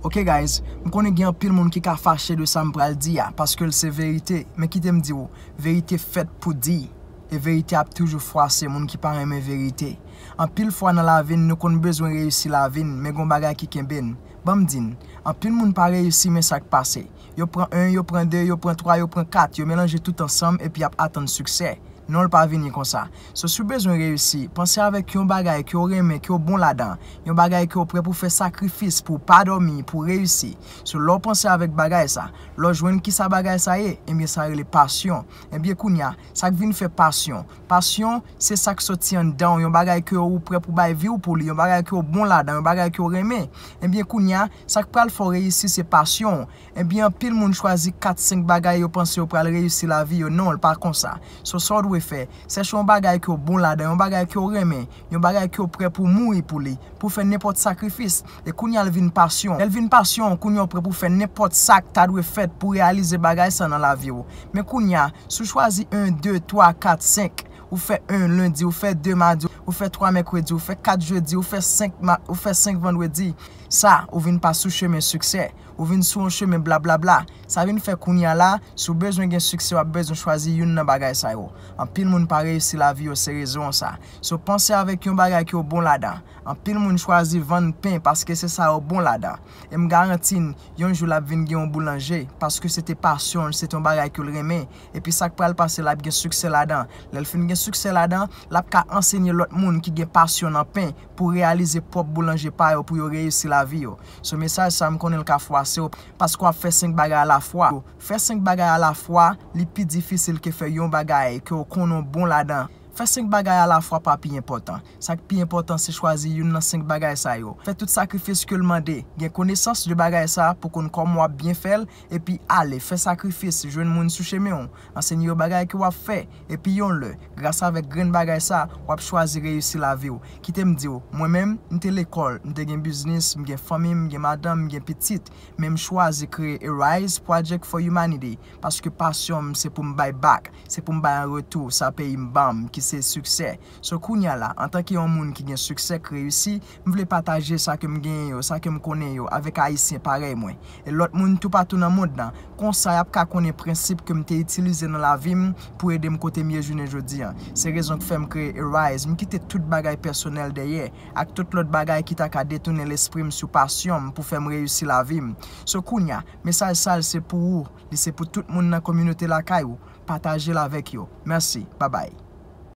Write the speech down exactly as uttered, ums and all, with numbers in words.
Ok guys, m konnen gen anpil moun ki ka fache de sa m pral di a, paske l se verite, men kite m di w, verite fèt pou di, e verite ap toujou fwase moun ki pa renmen verite. Anpil fwa nan lavi n, nou konn bezwen reyisi lavi n, men gon bagay ki kenbe n. Ban m di n, anpil moun pa reyisi, men sa k pase. Yo pran en, yo pran de, yo pran twa, yo pran kat, yo melanje tout ansanm epi y ap atann siksè. Non, l pa vini konsa. So, si w bezwen reyisi, panse avèk yon bagay ke w renmen, ke w bon ladan, yon bagay ke w prè pou fè sakrifis, pou w pa dòmi, pou w reyisi. So, lè w panse avèk bagay sa, lè w jwenn kisa bagay sa ye, ebyen sa rele pasyon. Ebyen kounye a, sa k vin fè pasyon? Pasyon, se sa k soti anndan w, yon bagay ke w prè pou bay vi w pou li, yon bagay ke w bon ladan, yon bagay ke w renmen. Ebyen kounye a, sa k pral fè w reyisi se pasyon w. Ebyen, anpil moun chwazi kat, senk bagay yo panse yo pral reyisi lavi yo. Non, l pa konsa. So, sa w dwe fè, chèche yon bagay ke w bon ladan, yon bagay ke w renmen, yon bagay ke w prè pou mouri pou li, pou fè nenpòt sakrifis. E kounye a, l vin pasyon. Lè l vin pasyon w, kounye a w prè pou fè nenpòt sa k ta dwe fèt pou reyalize bagay sa nan lavi w. Men kounye a, si w chwazi en, de, twa, kat, senk, ou fè en lendi, ou fè de madi, ou fè twa mèkredi, ou fè kat jedi, ou fè senk ma-, ou fè senk vandredi, sa, ou vin pa sou chemen siksè. Ou vin sou yon chemen blablabla. Sa vin fè kounye a la, si w bezwen gen siksè, w ap bezwen chwazi youn nan bagay sa yo. Anpil moun pa reyisi lavi yo, se rezon sa. So, panse avèk yon bagay ke w bon ladan. Anpil moun chwazi vann pen paske se sa yo bon ladan. E m garanti n, yon jou l ap vin gen yon boulanje, paske se te pasyon l, se te yon bagay ke l renmen. Epi sa k pral pase, l ap gen siksè ladan. Lè l fin gen siksè ladan, l ap ka ansenye lòt moun ki gen pasyon nan pen pou reyalize pwòp boulanje pa yo, pou yo reyisi lavi yo. So, mesaj sa, m konnen l ka fwase w, paske w ap fè senk bagay alafwa. Fè senk bagay alafwa, li pi difisil ke fè yon bagay ke w konnen w bon ladan. Fè senk bagay alafwa pa pi enpòtan. Sa k pi enpòtan, se chwazi youn nan senk bagay sa yo. Fè tout sakrifis ke l mande. Gen konesans de bagay sa pou konn kòman w ap byen fè l, epi ale, fè sakrifis, jwenn moun sou chemen w, ansenye yo bagay ke w ap fè, epi yon lè, gras avèk grenn bagay sa, w ap chwazi reyisi lavi w. Kite m di w, mwen menm, m te lekòl, m te gen biznis, m gen fanmi, m gen madanm, m gen pitit, men m chwazi kreye Arise Project for Humanity, paske pasyon m se pou m bay back, se pou m bay an retou sa peyi m ban m, ki se siksè. So, kounye a la, antanke yon moun ki gen siksè, k reyisi, m vle pataje sa ke m genyen yo, sa ke m konnen yo, avèk Ayisyen parèy mwen. E lòt moun toupatou nan mond lan, konsa y ap ka konnen prensip ke m te itilize nan lavi m pou ede m kote m ye jounen jodi a. Se rezon k fè m kreye Arise. M kite tout bagay pèsonèl dèyè, ak tout lòt bagay ki ta ka detounen lespri m sou pasyon m pou fè m reyisi lavi m. So, kounye a, mesaj sa l se pou ou, li se pou tout moun nan kominote lakay ou. Pataje l avèk yo. Mèsi. Babay.